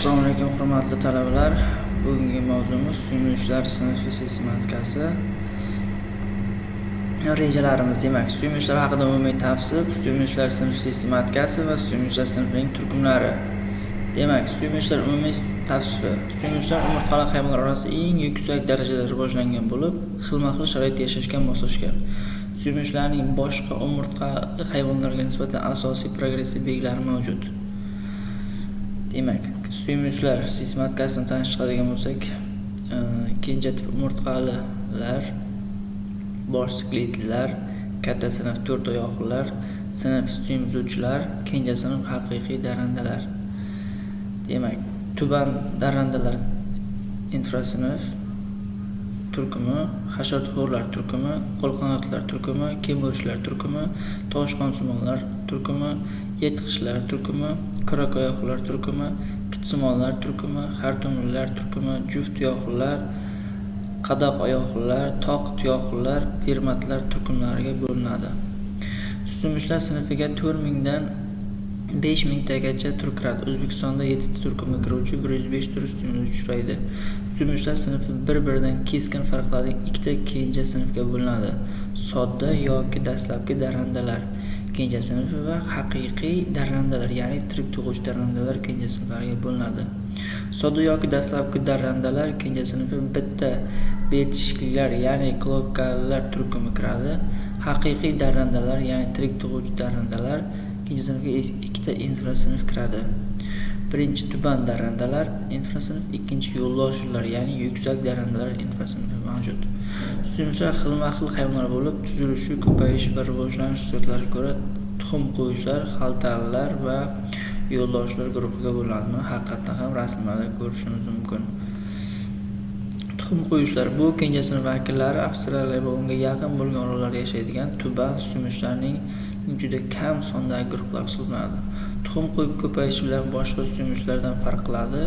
Assalomu alaykum, hurmatli talabalar. Bugungi mavzumiz suyumuvchilar sinfi sistematikasi. Rejalarimiz, demak, suyumuvchilar haqida umumiy tavsif, suyumuvchilar sinfi sistematikasi va suyumuvchilar sinfining turkumlari. Demak, suyumuvchilar umumiy tavsifi. Suyumuvchilar umurtqali hayvonlar orasida eng yuksak darajada rivojlangan bo'lib, xilma-xil sharoitda yashashga moslashgan. Suyumuvchilarning boshqa umurtqali hayvonlarga nisbatan asosiy progressiv belgilari mavjud. Demak, suyumuvchilar sistematikasini tanishib chiqadigan bo'lsak, kenja tip umurtqalilar, bosh skeletlilar, katta sinf to'rt oyoqlilar, sinf suyumizuvchilar, kenja sinf haqiqiy darrandalar. Demak, tuban darrandalar infrasinf turkumi, hasharotxo'rlar turkumi, qo'lqanotlar turkumi, kemiruvchilar turkumi, toshqonsimonlar turkumi, yirtqichlar turkumi, kurakoyoqlar turkumi, kitsimonlar turkumi, xartumlilar turkumi, juft tuyoqlilar, qadoq oyoqlilar, toq tuyoqlilar, primatlar turkumlariga bo'linadi. Suyumuvchilar sinfiga 4000 dan 5000 tagacha tur kiradi. O'zbekistonda 7 ta turkumga kiruvchi 105 tur suyumuvchi uchraydi. Suyumuvchilar sinfi bir-biridan keskin farqlanadigan ikkita kenja sinfga bo'linadi. Sodda yoki dastlabki darrandalar kenja sinfi va haqiqiy darrandalar, ya'ni tirik tug'uvchi darrandalar kenja sinflariga bo'linadi. Sodda yoki dastlabki darrandalar kenja sinfi bitta beltishiklilar, ya'ni klopkalar turkumi kiradi. Haqiqiy darrandalar, ya'ni tirik tug'uvchi darrandalar kenja sinfiga ikkita infrasinf kiradi. Birinchi tuban darrandalar infrasinf, ikkinchi yo'ldoshlar, ya'ni yuksak darrandalar infrasinfi mavjud. Suyumuvchilar xilma-xil hayvonlar bo'lib, tuzilishi, ko'payish va rivojlanish xususiyatlariga ko'ra tuxum qo'yuvchilar, xaltalilar va yo'ldoshlar guruhiga bo'linadi. Buni haqiqatdan ham rasmlarda ko'rishimiz mumkin. Tuxum qo'yuvchilar bu kenja sinf vakillari Avstraliya va unga yaqin bo'lgan orollarda yashaydigan tuban suyumuvchilarning juda kam sondagi guruhlar hisoblanadi. Tuxum qo'yib ko'payishi bilan boshqa suyumuvchilardan farq qiladi,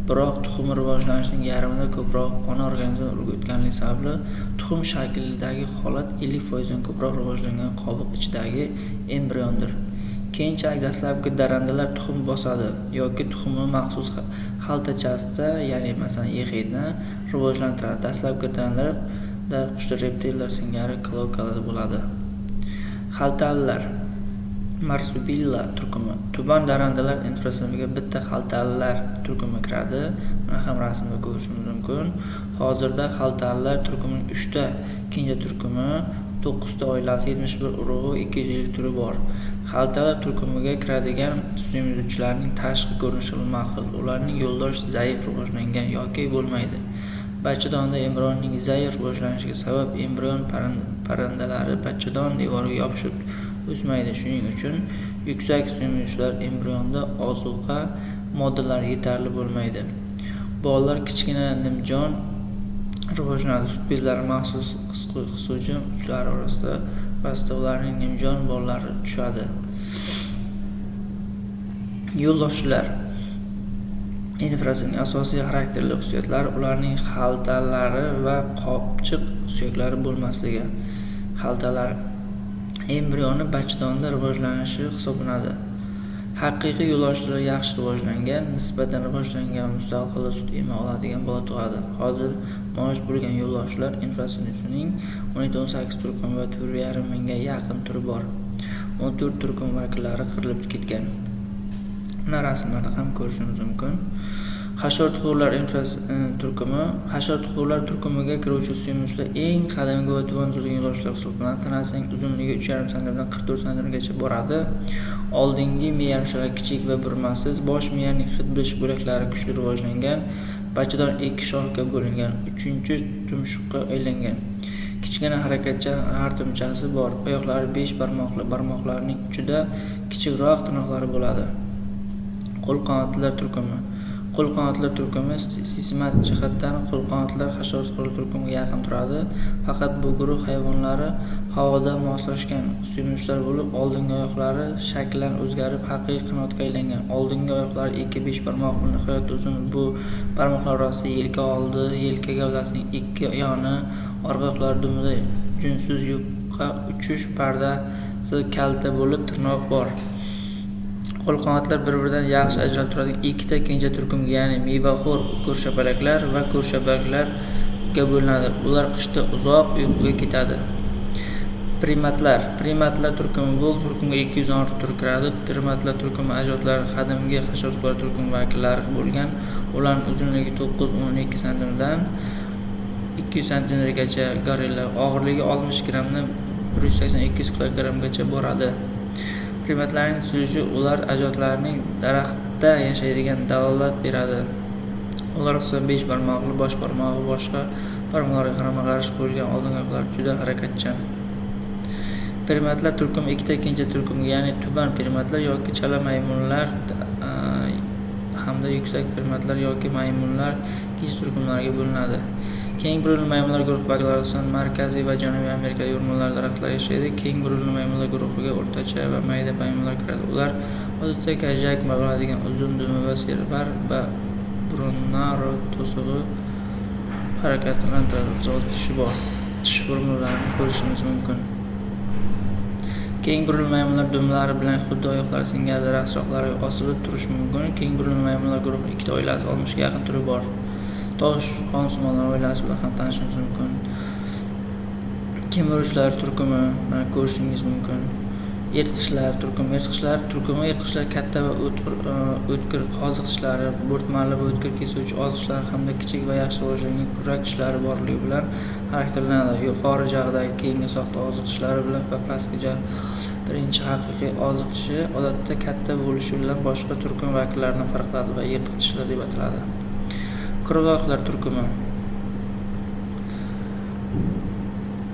biroq tuxumi rivojlanishining yarmidan ko'proq ona organizmdan urug o'tganligi sababli tuxum shaklidagi holat 50% dan ko'proq rivojlangan qobiq ichidagi embriondir. Keyinchalik dastlabki darrandalar tuxum bosadi yoki tuxumni maxsus xaltachasida, ya'ni masalan exidna rivojlantiradi. Dastlabki darrandalar qushlar, reptillar singari klokalar bo'ladi. Xaltalilar Marsupilla turkumi. Tuban darrandalar infrasinfiga bitta xaltalilar turkumi kiradi. Buni ham rasmda ko'rishimiz mumkin. Hozirda xaltalilar turkumining 3 ta kenja turkumi, 9 ta oilasi, 71 urug'i, 250 turi bor. Xaltalar turkumiga kiradigan suyumuvchilarning tashqi ko'rinishi xilma-xil. Ularning yo'ldosh zaif rivojlangan yoki bo'lmaydi. Bachadonda embrionning zaif rivojlanishiga sabab embrion parrandalari bachadon devoriga yopishib o'smaydi. Shuning uchun yuksak suyumuvchilar embrionda ozuqa moddalari yetarli bo'lmaydi. Bolalar kichkina nimjon rivojlanadi. Sut bezlari maxsus qisuvchi uchlari orasida ularning nimjon bolalari tushadi. Yo'ldoshlar infrasining asosiy xarakterli xususiyatlari ularning xaltalari va qopchiq suyaklari bo'lmasligi. Xaltalar embrioni bachadonda rivojlanishi hisoblanadi. Haqiqiy yo'ldoshlar yaxshi rivojlangan, nisbatan rivojlangan va mustaqil holda sut ema oladigan bola tug'adi. Hozir mavjud bo'lgan yo'ldoshlar infrasinfining 17-18 turkumi va 4,5 mingga yaqin turi bor. 14 turkum vakillari qirilib ketgan. Buni rasmlarda ham ko'rishimiz mumkin. Hasharotxo'rlar turkumi. Hasharotxo'rlar turkumiga kiruvchi suyumuvchilar eng qadimgi va tuban tuzilgan yo'ldoshlar hisoblanadi. Tanasining uzunligi 3,5 santimetrdan 44 santimetrgacha boradi. Oldingi miya yarimshalari kichik va burmasiz, bosh miyaning hid bilish bo'laklari kuchli rivojlangan, bachadon 2 shoxga bo'lingan, 3-chi tumshuqqa aylangan. Kichkina harakatchan xartumchasi bor. Oyoqlari 5 barmoqli, barmoqlarining uchida kichikroq tirnoqlari bo'ladi. Qo'lqanotlar turkumi. Qo'lqanotlar turkumi sistematik jihatdan qo'lqanotlar hasharotxo'rlar turkumiga yaqin turadi. Faqat bu guruh hayvonlari havoda moslashgan suyumuvchilar bo'lib, oldingi oyoqlari shaklan o'zgarib haqiqiy qanotga aylangan. Oldingi oyoqlari 2-5 barmoq nihoyatda uzun. Bu barmoqlar orasida yelka oldi, yelka gavdasining ikki yoni, orqa oyoqlari dumida junsiz yupqa uchish pardasi kalta bo'lib tirnoq bor. Qo'lqanotlar bir-biridan yaxshi ajralib turadigan ikkita kenja turkumga, ya'ni mevaxo'r ko'rshapalaklar va ko'rshapalaklarga bo'linadi. Ular qishda uzoq uyquga ketadi. Primatlar. Primatlar turkumi bu turkumga 200 dan ortiq tur kiradi. Primatlar turkumi ajdodlari qadimgi hasharotlar turkumi vakillari bo'lgan. Ularning uzunligi 9-12 santimetrdan 200 santimetrgacha, gorilla og'irligi 60 grammdan 180-200 kilogrammgacha boradi. Primatlarning tuzilishi ular ajdodlarining daraxtda yashaydigan dalolat beradi. Ular xususan 5 barmoqli bosh barmog'i boshqa barmoqlarga qarama-qarshi qo'yilgan oldingi oyoqlar juda harakatchan. Primatlar turkumi ikkita kenja turkumga, ya'ni tuban primatlar yoki chala maymunlar hamda yuksak primatlar yoki maymunlar kenja turkumlarga bo'linadi. Keng burunli maymunlar guruhi vakillari xususan Markaziy va Janubiy Amerikadagi o'rmonlar daraxtlarda yashaydi. Keng burunli maymunlar guruhiga o'rtacha va mayda maymunlar kiradi. Ular odatda kajak bo'ladigan uzun dumi va serbar va burunaro to'sig'i harakatlantiradi. Tishi bor. Tish formularini ko'rishimiz mumkin. Keng burunli maymunlar dumlari bilan xuddi oyoqlari singari daraxt shoxlariga osilib turishi mumkin. Keng burunli maymunlar guruhi ikkita oilasi 60 ga yaqin turi bor. Toshqonsimonlar oilasi bilan ham tanishimiz mumkin. Kemiruvchilar turkumi mana ko'rishingiz mumkin. Yirtqichlar turkumi. Yirtqichlar turkumi yirtqichlar katta va o'tkir qoziq tishlari, bo'rtmali va o'tkir kesuvchi oziq tishlari hamda kichik va yaxshi rivojlangan kurak tishlari borligi bilan xarakterlanadi. Yuqori jag'dagi keyingi soxta oziq tishlari bilan va pastki jag' birinchi haqiqiy oziq tishi odatda katta bo'lishi bilan boshqa turkum vakillaridan farqlanadi va yirtiq tishlar deb ataladi. Quruqoyoqlar turkumi.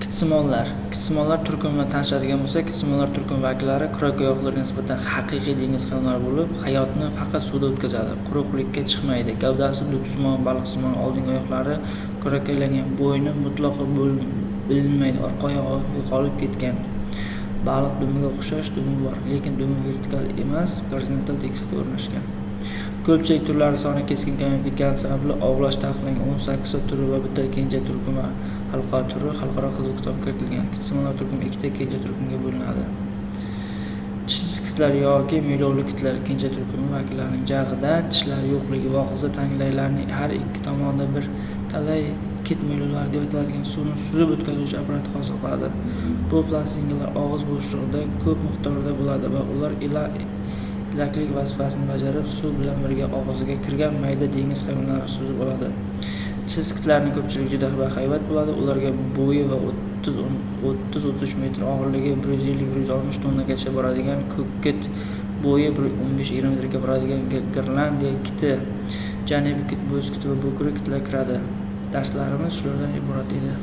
Kitsimonlar. Kitsimonlar turkumi bilan tanishadigan bo'lsak, kitsimonlar turkumi vakillari quruqoyoqlarga nisbatan haqiqiy dengiz hayvonlari bo'lib, hayotni faqat suvda o'tkazadi, quruqlikka chiqmaydi. Gavdasi dudsimon, baliqsimon, oldingi oyoqlari kuraklangan, bo'yni mutlaqo bilinmaydi, orqa oyog'i yo'qolib ketgan. Baliq dumiga o'xshash dumi bor, lekin dumi vertikal emas, gorizontal tekislikda o'rnashgan. Ko'pchilik turlari soni keskin kamayib ketgani sababli ovlash taqiqlangan 18 ta turi va bitta kenja turkumi xalqaro turi xalqaro qizil kitobga kiritilgan. Kitsimonlar turkumi ikkita kenja turkumga bo'linadi. Tishsiz kitlar yoki mo'ylovli kitlar kenja turkumi vakillarining jag'ida tishlari yo'qligi va og'zida tanglaylarining har ikki tomonida bir talay kit mo'ylovlari deb ataladigan suvni suzib o'tkazuvchi apparat hosil qiladi. Bu plastinkalar og'iz bo'shlig'ida ko'p miqdorda bo'ladi va ular ilaklik vazifasini bajarib, suv bilan birga og'ziga kirgan mayda dengiz hayvonlari suzib oladi. Tishsiz kitlarning ko'pchiligi juda bahaybat bo'ladi. Ularga bo'yi va 30-33 metr, og'irligi 150-160 tonnagacha boradigan ko'kkit, bo'yi 15-20 metrga boradigan Grenlandiya kiti, janubiy kit, bo'z kiti va bukri kitlar kiradi. Darslarimiz shulardan iborat edi.